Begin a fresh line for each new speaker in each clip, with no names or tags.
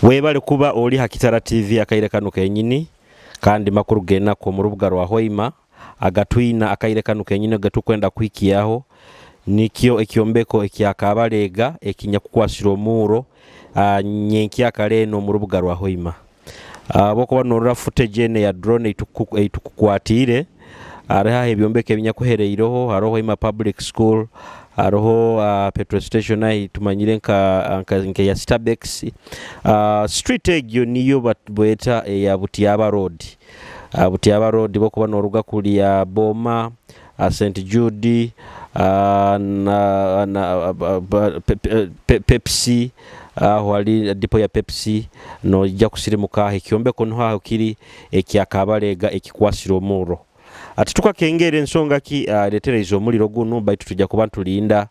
Webale kuba oli Hakitara TV akaire kano kenyini, kandi makuru genako mu rubuga rwa Hoima agatwina akaire kano kenyini gatukwenda kuhikiyaho nikyo ekyombeko ekyakabalega ekinyakukwasira omuuro nyenkya kaleno mu rubuga rwa Hoima. Bokuba norora footage ene ya drone eitukukwatire hariho ebyombeko ebinyakuhereireho, hariho Hoima Public School, hariho petrol station ahi tumanyire nka ya Starbucks. Street egyo niyo bweta eya Butiaba Road. Butiaba Road bokuba noruga kulia Boma, St Jude, na Pepsi, aho ali depo ya Pepsi nojja kusirimuka ekyombeko niho aho kiri ekyakabalega ekikwasira omuro. Ati tukakengera ensonga ki letereza omuliro guno, baitu tujja kuba tulinda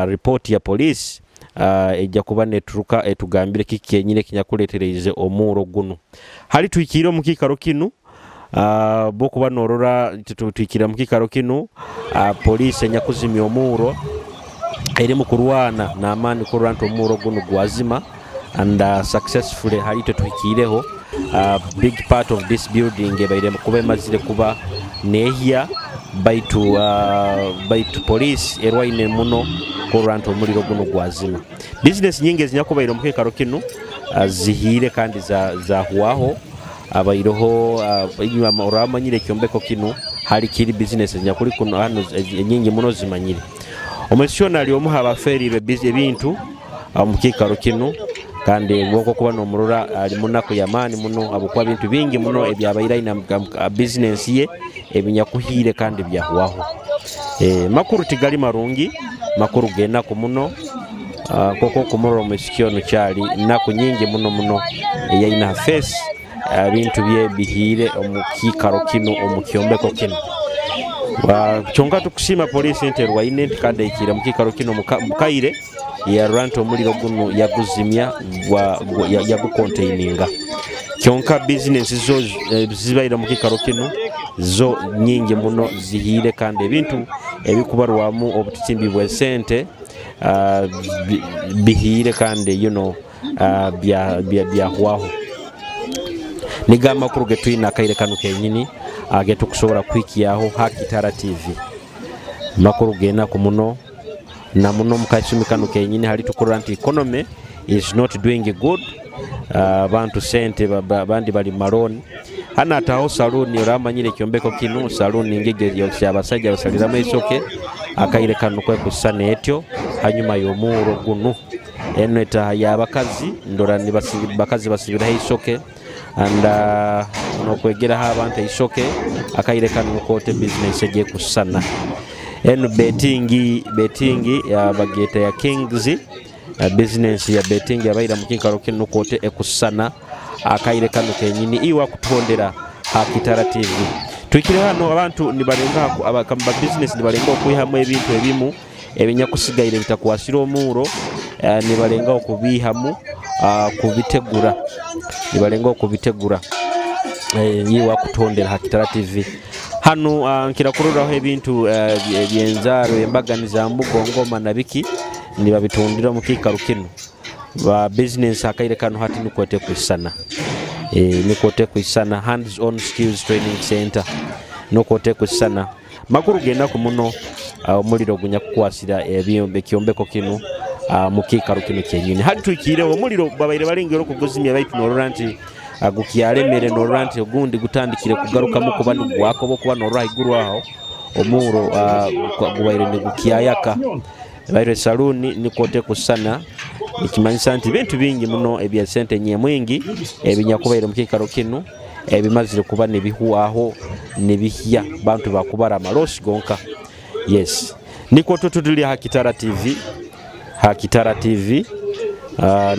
report ya police ejja kuba neturuka etugambire kiki kenyine kinyakuletereze omuro guno. Hali tuikire mu kikaro kinu bokuba norora tuikira mu kikaro kinu police enyakuzimya omuro eri mu kurwana n'amaani kurora nti omuro guno gwazima and successfully hali tuikireho. Big part of this building ebaire kuba emazire kuba nehya, baitu police erwaine muno kurora nti omuliro guno gwazima. Business nyingi ezinyakubaire mu kikaro kinu zihire kandi zahuwaho. Abairoho inyuma oramanyire ekyombeko kinu hali kiri business ezinyakuri kuno hano enyingi muno zimanyire. Omusionali omuha abaferire ebintu mu kikaro kinu, kandi bwoko kuba nomurora ali munako yamani muno abukwa bintu bingi muno ebyabaire na business ye ebinyakuhire kandi byahwaho. Makuru tigali marungi, makuru genako muno koko kumurora omusikyono kyali naku nyingi muno muno eyaina face bintu bye bihire omu kikaro kino omu kyombeko kino. Kyonka tukusima police nterwaine ntikade ikira mu kikaro kino mukaire ya ranto omuliro guno yaguzimya yagukontaininga. Kyonka business zo zibaire mu kikaro kino zo nyingi muno zihire kandi ebintu ebikubarwamu obutitimbi bwe sente bihire kandi you know byahwaho. Niga makuru getwina akaire kano kenyini agetukusobola kwikiyaho Hakitara TV. Makuru gena ku muno na muno mukasumi kano kenyini hali tukurora nti economy is not doing good. Bantu sente bandi bali maloni. Hana ataho saluni oramanyire ekyombeko kinu saluni ngege yabasajja basaliramu isoke akaire kano kwe kusana etyo hanyuma y'omuuro guno. Eno etaha y'abakazi ndora ni bakazi basibiraho isoke and nokwegeraho abantu isoke akaire kano kote business egiye kusana. Eno betingi ya bageta ya Kings, business ya betingi abaira mu kikaro kino kote ekusana akaire kano kenyini iwa kutondera Hakitara TV. Tuikire hano abantu nibalenga abakamba business nibalenga okuyihamu ebintu ebimu ebinyakusigaire bitakwasira omuuro, nibalenga okubihamu kubitegura, nibalenga okubitegura iwa kutondera Hakitara TV. Hano nkira kuroraho ebintu ebyenzaro embaganiza mbugo ngoma na biki nibabitundira mu kikaro kino. Ba business akaire kano hati nukwete kwisana. Nukwete kwisana hands on skills training center nukwete kwisana. Makuru genda ku muno omuliro gunyakukwasira ekyombeko kino mu kikaro kino kyenyini. Hali tuikire omuliro babaire balengera okuguzimya baitu norora nti gukyalemere norora nti ogundi gutandikire kugarukamu kuba nigwako kuba norora iguru aho omuro gubaire nigukyayaka. Baire saluni nikote kusana ikimanyisa nti bintu bingi muno ebya sente nyamwingi ebinyakubaire mu kikaro kino ebimazire kuba nebihuaho nebihya bantu bakubara amalosi gonka. Yes, niko tutuli Hakitara TV. Hakitara TV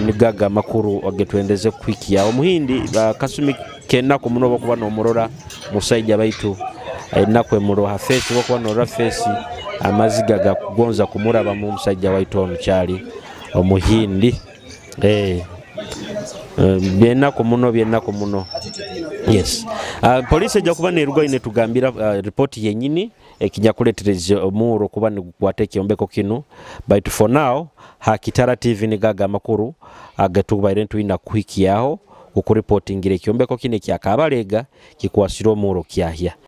nigaga makuru agetwendeze kwikiya omuhindi kasumi kenako muno bokuba nomurora musajja baitu enakwe muroha face bokuba norora face amaziga gakugonza kumuraba mu musajja waitu omukyali omuhindi. Byenako muno byenako muno. Yes, police ejja kuba neruga ine tugambira report yenyini Ekinyakuletereze omurro kuba nigukwata ekyombeko kinu. Baitu for now, ha Kitara TV, nigaga amakuru agetubaire ntwina kuhikyaho okuripotingira ekyombeko kinu ekya Kabalega kikwasire omurro kyahya.